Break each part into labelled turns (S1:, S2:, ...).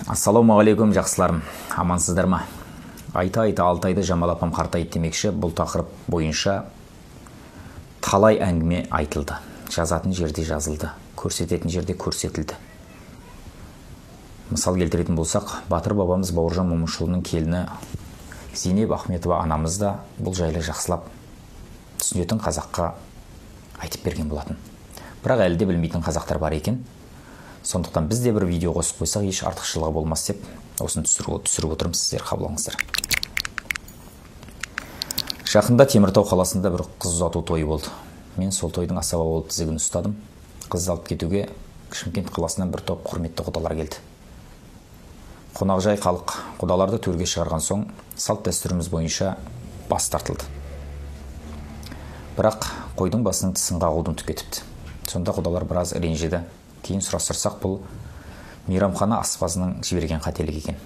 S1: Ассалаумағалейкум, жақсыларым. Амансыздар ма? Айта-айта Алтайды Жамал апам қартайды демекші, бұл тақырып бойынша талай әңгіме айтылды. Жазатын жерде жазылды, көрсететін жерде көрсетілді. Мысал келтіретін болсақ, батыр бабамыз Бауыржан Момышұлының келіні Зейнеп Ахметова анамыз да бұл жайлы жақсылап түсінетін қазаққа айтып берген болатын. Бірақ әлі де білмейтін қазақтар бар екен. Сондықтан біз де бір видео қосып қойсақ, еш артықшылығы болмас деп осыны түсіріп отырмыз, сіздер қабыл алыңыздар. Жақында Теміртау қаласында бір қыз ұзату тойы болды. Мен сол тойдың асаба болып тізгінін ұстадым. Қызды алып кетуге Шымкент қаласынан бір топ құрметті құдалар келді. Қонақжай халық құдаларды төрге шығарған соң, салт дәстүріміз бойынша бас тартылды. Бірақ қойдың басының тісін қағуды ұмытып кетіпті. Сонда құдалар біраз ренжіді. Кейін сұрастырсақ, бұл мейрамхана аспазының жіберген қателігі екен.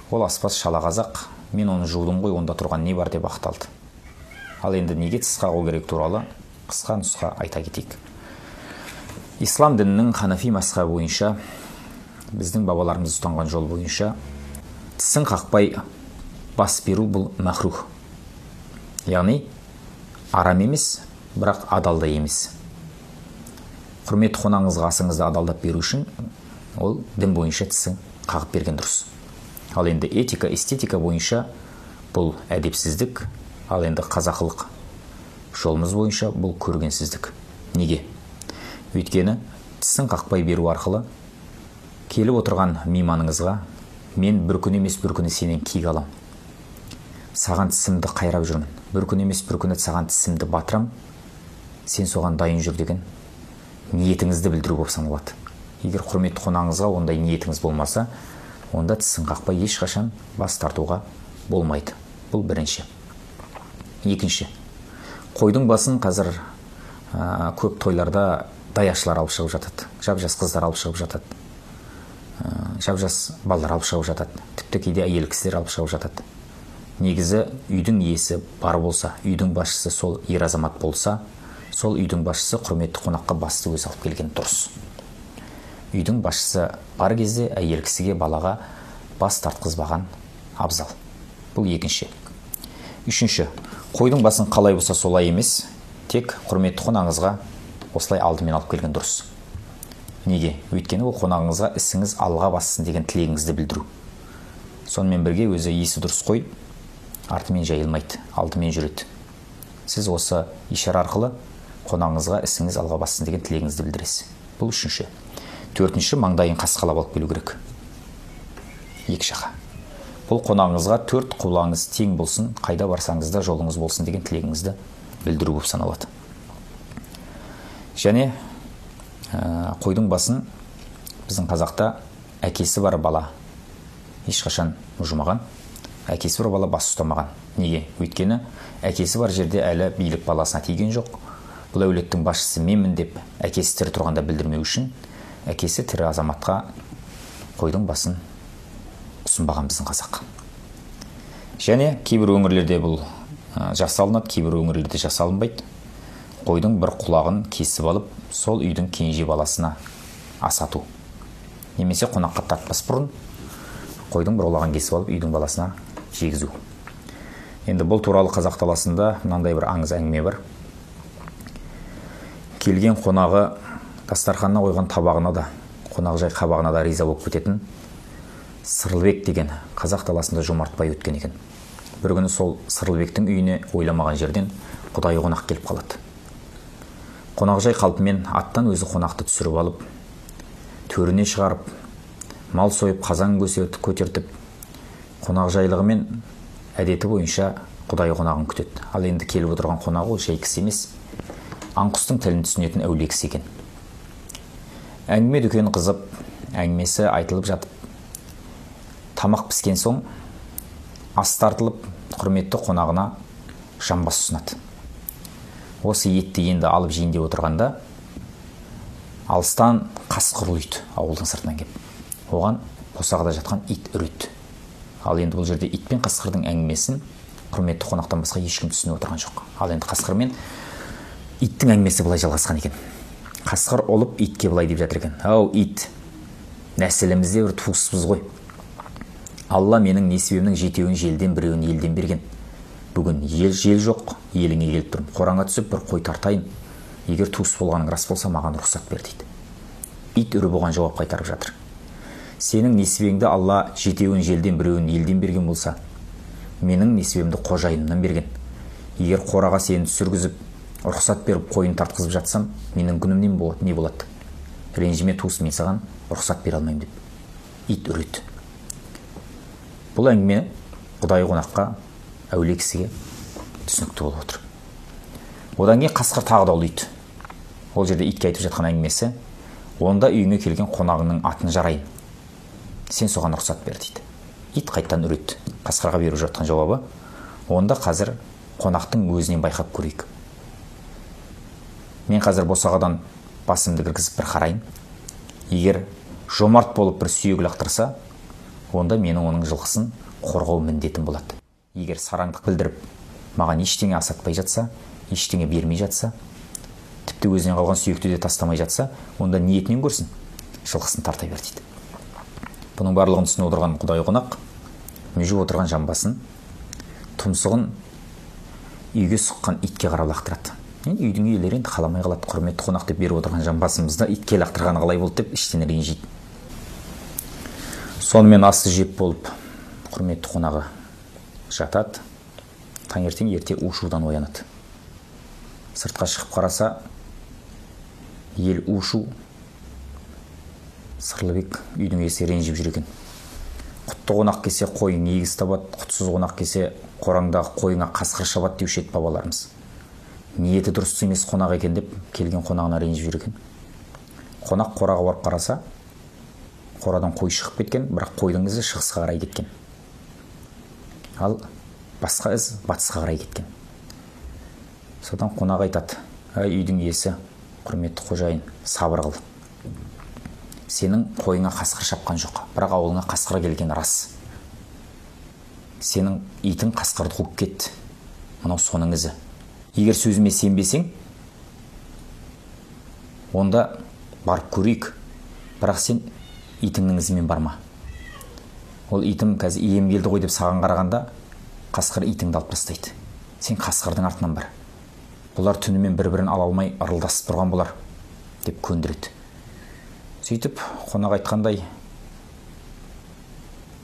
S1: Ол аспаз шала қазақ, мен оны жудым ғой, онда тұрған не бар деп ақталды. Ал енді неге тіс қағу керек туралы қысқа нұсқа айта кетейік. Ислам дінінің ханафи мазхабы бойынша, біздің бабаларымыз ұстанған жол бойынша, тісін қақпай бас беру бұл махрух. Яғни арам емес, бірақ адал да емес. Құрметті қонағыңызға асыңызды адалдап беру үшін ол дін бойынша тісін қағып берген дұрыс. Ал енді этика, эстетика бойынша бұл әдепсіздік, ал енді қазақылық жолымыз бойынша бұл көргенсіздік. Неге? Өйткені тісін қақпай беру арқылы келіп отырған мейманыңызға мен бір күн емес бір күні сенен кек алам, саған тісімді қайрап жүрмін, бір күн емес бір күні саған тісімді батырам, сен соған дайын жүр деген ниетіңізді білдіру болып саналады. Егер құрметті қонағыңызға ондай ниетіңіз болмаса, онда тісін қақпай ешқашан бас тартуға болмайды. Бұл бірінші. Екінші, қойдың басын қазір көп тойларда даяшылар алып шығып жатады, жап-жас қыздар алып шығып жатады, жап-жас балалар алып шығып жатады, тіпті кейде әйел кісілер алып шығып жатады. Негізі үйдің иесі бар болса, үйдің басшысы сол ер азамат болса, сол үйдің басшысы құрметті қонаққа басты өзі алып келген дұрыс. Үйдің басшысы бар кезде әйел кісіге, балаға бас тартқызбаған абзал. Бұл екінші. Үшінші, қойдың басын қалай болса солай емес, тек құрметті қонағыңызға осылай алдымен алып келген дұрыс. Неге? Өйткені ол қонағыңызға ісіңіз алға бассын деген тілегіңізді білдіру. Сонымен бірге өзі есі дұрыс қой артымен жайылмайды, алдымен жүреді. Сіз осы ишара арқылы қонағыңызға ісіңіз алға бассын деген тілегіңізді білдіресіз. Бұл үшінші. Төртінші, маңдайын қасқалап алып келу керек. Екі жаққа. Бұл қонағыңызға төрт құлағыңыз тең болсын, қайда барсаңыз да жолыңыз болсын деген тілегіңізді білдіру болып саналады. Және қойдың басын біздің қазақта әкесі бар бала ешқашан мұжымаған, әкесі бар бала бас ұстамаған. Неге? Өйткені әкесі бар жерде әлі билік баласына тиген жоқ. Бұл әулеттің басшысы менмін деп әкесі тірі тұрғанда білдірмеу үшін әкесі тірі азаматқа қойдың басын ұсынбаған біздің қазақ. Және кейбір өңірлерде бұл жасалынады, кейбір өңірлерде жасалынбайды. Қойдың бір құлағын кесіп алып, сол үйдің кенже баласына асату. Немесе қонаққа тартпас бұрын қойдың бір құлағын кесіп алып, үйдің баласына жегізу. Енді бұл туралы қазақ даласында мынандай бір аңыз әңгіме бар. Келген қонағы дастарханына қойған табағына да, қонақжай қабағына да риза болып кететін Сырлыбек деген қазақ даласында жомарт бай өткен екен. Бір күні сол Сырлыбектің үйіне ойламаған жерден құдайы қонақ келіп қалады. Қонақжай қалпымен аттан өзі қонақты түсіріп алып, төріне шығарып, мал сойып, қазан көтертіп, қонақжайлығымен әдеті бойынша құдайы қонағын күтеді. Ал енді келіп отырған қонағы ол жай кісі емес, аң-құстың тілін түсінетін әулие кісі екен. Әңгіме дүкен қызып, әңгімесі айтылып жатып, тамақ піскен соң ас тартылып, құрметті қонағына жамбас ұсынады. Осы етті енді алып жейін деп отырғанда, алыстан қасқыр ұлиды ауылдың сыртынан кеп. Оған босағада жатқан ит үреді. Ал енді бұл жерде ит пен қасқырдың әңгімесін құрметті қонақтан басқа ешкім түсініп отырған жоқ. Ал енді қасқыр мен иттің әңгімесі былай жалғасқан екен. Қасқыр ұлып итке былай деп жатыр екен: "Ау, ит, Нәсілімізде бір туыспыз ғой. Алла менің несібемнің жетеуін желден, біреуін елден берген. Бүгін ел жел жоқ, еліңе келіп тұрмын. Қораңа түсіп бір қой тартайын. Егер туыс болғаның рас болса, маған рұқсат бер дейді. Ит үріп оған жауап қайтарып жатыр. Сенің несібеңді Алла жетеуін желден, біреуін елден берген болса, менің несібемді қожайынымнан берген. Егер қораға сені түсіргізіп, рұқсат беріп қойын тартқызып жатсам, менің күнімнен болады, не болады? Ренжіме туыс, мен саған рұқсат бере алмаймын деп. Ит үреді. Бұл әңгіме құдайы қонаққа, әулие кісіге түсінікті болып отыр. Одан кейін қасқыр тағы да ұлиды. Ол жерде итке айтып жатқан әңгімесі, онда үйіңе келген қонағыңның атын жарайын. Сен соған рұқсат бер дейді. Ит қайттан үреді. Қасқырға беріп жатқан жауабы, онда қазір қонақтың өзінен байқап көрейік. Мен қазір босағадан басымды кіргізіп бір қарайын. Егер жомарт болып бір сүйек лақтырса, онда менің оның жылқысын қорғау міндетім болады. Егер сараңдық білдіріп, маған ештеңе асатпай жатса, ештеңе бермей жатса, тіпті өзінен қалған сүйекті де тастамай жатса, онда ниетінен көрсін, жылқысын тарта бер дейді. Бұның барлығын түсініп отырған құдай қонақ мүжіп отырған жамбасын, тұмсығын үйге сұққан итке қарап лақтырады. Енді үйдің иелері енді қаламай қалады, құрметті қонақ деп беріп отырған жамбасымызды итке лақтырғаны қалай болды деп іштен ренжиді. Сонымен асты жеп болып, құрметті қонағы жатады. Таңертең ерте у-шудан оянады. Сыртқа шығып қараса, ел у-шу, Сырлыбек үйдің иесі ренжіп жүр екен. Құтты қонақ келсе қойың егіз табады, құтсыз қонақ келсе қораңдағы қойыңа қасқыр шабады деуші еді бабаларымыз. Ниеті дұрыс емес қонақ екен деп келген қонағына ренжіп жүр екен. Қонақ қораға барып қараса, қорадан қой шығып кеткен, бірақ қойдың ізі шығысқа қарай кеткен. Ал басқа із батысқа қарай кеткен. Содан қонақ айтады: "Әй, үйдің иесі, құрметті қожайын, сабыр қыл. Сенің қойыңа қасқыр шапқан жоқ, бірақ ауылыңа қасқыр келген рас. Сенің итің қасқырды қуып кетті. Мынау соның ізі. Егер сөзіме сенбесең, онда барып көрейік. Бірақ сен итіңнің ізімен барма. Ол итім қазір ием келді ғой деп саған қарағанда, қасқыр итіңді алып тастайды. Сен қасқырдың артынан бар. Бұлар түнімен бір-бірін ала алмай ырылдасып тұрған болар" деп көндіреді. Сөйтіп қонақ айтқандай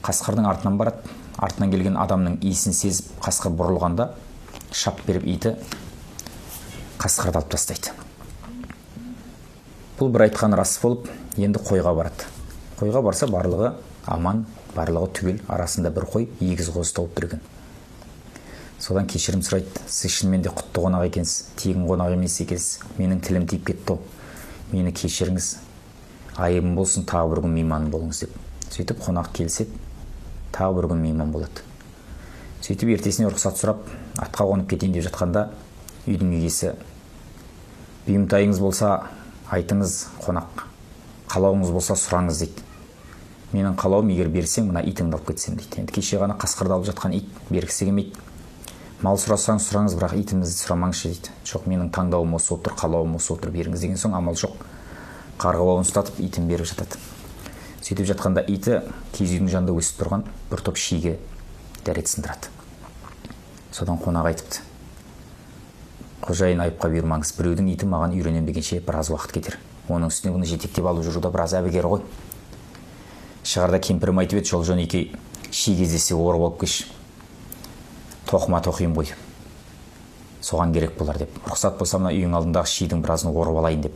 S1: қасқырдың артынан барады. Артынан келген адамның иісін сезіп, қасқыр бұрылғанда шап беріп иті қасқырды алып тастайды. Бұл бір айтқан рас болып, енді қойға барады. Қойға барса, барлығы аман, барлығы түгел, арасында бір қой егіз қозы тауып тұр екен. Содан кешірім сұрайды: "Сіз шынымен де құтты қонақ екенсіз, тегін қонақ емес екенсіз. Менің тілім тиіп кетті, мені кешіріңіз, айыбым болсын, тағы бір күн мейманым болыңыз" деп. Сөйтіп қонақ келсе, тағы бір күн мейман болады. Сөйтіп ертесіне рұқсат сұрап, атқа қонып кетейін деп жатқанда, үйдің иесі: "Бұйымтайыңыз болса айтыңыз, қонақ, қалауыңыз болса сұраңыз" дейді. "Менің қалауым, егер берсең, мына итіңді алып кетсем" дейді. Енді кеше ғана қасқырды алып жатқан ит бергісі келмейді. "Мал сұрасаң сұраңыз, бірақ итімізді сұрамаңызшы" дейді. "Жоқ, менің таңдауым осы болып тұр, қалауым осы болып тұр, беріңіз" деген соң, амал жоқ, қарға бауын ұстатып, итін беріп жатады. Сөйтіп жатқанда иті киіз үйдің жанында өсіп тұрған бір топ шиге дәрет сындырады. Содан қонақ айтыпты: "Қожайын, айыпқа бұйырмаңыз, біреудің иті маған үйренем дегенше біраз уақыт кетер. Оның үстіне бұны жетектеп алып жүру да біраз әбігер ғой. Шығарда кемпірім айтып еді, жол жөнекей ши кездессе орып алып келші, тоқыма тоқиым ғой, соған керек болар деп. Рұқсат болса, мына үйің алдындағы шидің біразын орып алайын" деп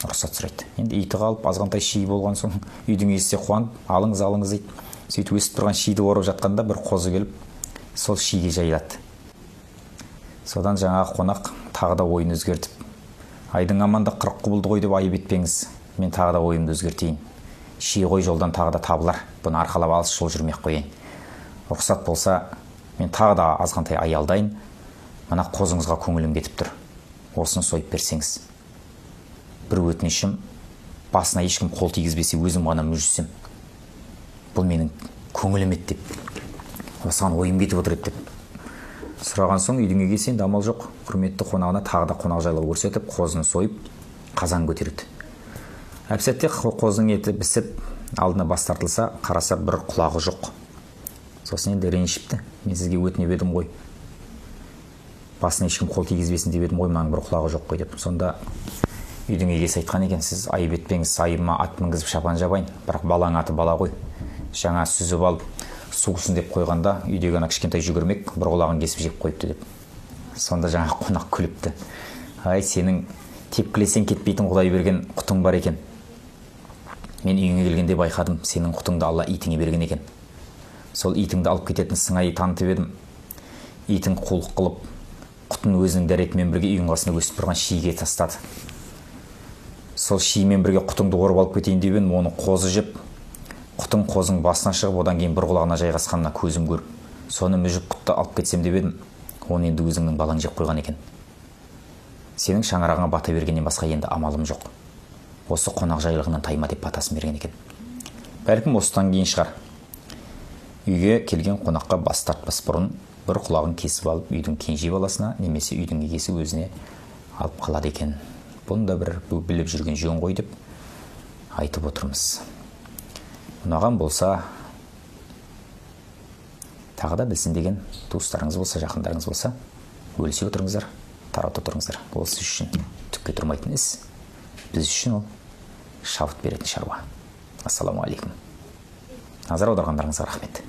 S1: рұқсат сұрайды. Енді иті қалып, азғантай ши болған соң, үйдің иесі де қуанып, "Алыңыз, алыңыз" дейді. Сөйтіп өсіп тұрған шиді орып жатқанда, бір қозы келіп сол шиге жайылады. Содан жаңағы қонақ тағы да ойын өзгертіп: "Айдың аманда 40 құбылды ғой деп айып етпеңіз, мен тағы да ойымды өзгертейін. Ши ғой, жолдан тағы да табылар, бұны арқалап алыс жол жүрмей ақ қояйын. Рұқсат болса, мен тағы да азғантай аялдайын. Мына қозыңызға көңілім кетіп тұр, осыны сойып берсеңіз. Бір өтінішім, басына ешкім қол тигізбесе, өзім ғана мүжісем. Бұл менің көңілім еді деп, осыған ойым кетіп отыр еді" деп сұраған соң, үйдің егесі енді амал жоқ, құрметті қонағына тағы да қонақжайлық көрсетіп, қозыны сойып, қазан көтереді. Әп-сәтте қозының еті пісіп, алдына бас тартылса, қараса бір құлағы жоқ. Сосын енді ренжіпті. Мен сізге өтініп едім ғой. Басына ешкім қол тигізбесін деп едім ғой, мынаның бір құлағы жоқ қой деп. Сонда үйдің егесі айтқан екен, сіз айып етпеңіз, айыбыма ат мінгізіп шапан жабайын, бірақ баланың аты бала ғой. Жаңа сүзіп алып сусын деп қойғанда үйдегі ана кішкентай жүгірмек бір құлағын кесіп жеп қойыпты деп. Сонда жаңа қонақ күліпті. Ай, сенің тепкілесең кетпейтін Құдай берген құтың бар екен. Мен үйіңе келгенде байқадым, сенің құтыңды Алла итіңе берген екен. Сол итіңді алып кететін сыңай танытып едім. Итің қулық қылып, құтын өзінің дәретімен бірге үйдің қасында өсіп тұрған шиге тастады. Сол шимен бірге құтыңды орып алып кетейін деп едім, оны қозы жеп, құтың қозының басына шығып, одан кейін бір құлағына жайғасқанына көзім көріп, соны мүжіп құтты алып кетсем деп едім, оны енді өзіңнің балаң жеп қойған екен. Сенің шаңырағыңа бата бергеннен басқа енді амалым жоқ. Осы қонақ жайлығынан тайма деп батасын берген екен. Бәлкім осыдан кейін шығар. Үйге келген қонаққа бас тартпас бұрын бір құлағын кесіп алып үйдің кенже баласына немесе үйдің егесі өзіне алып қалады екен. Бұны да бір біліп жүрген жөн ғой деп айтып отырмыз. Ұнаған болса, тағы да білсін деген туыстарыңыз болса, жақындарыңыз болса, бөлісе отырыңыздар, таратып отырыңыздар. Ол сіз үшін түкке тұрмайтын іс, біз үшін ол шабыт беретін шаруа. Ассалаумағалейкум. Назар аударғандарыңызға рахмет.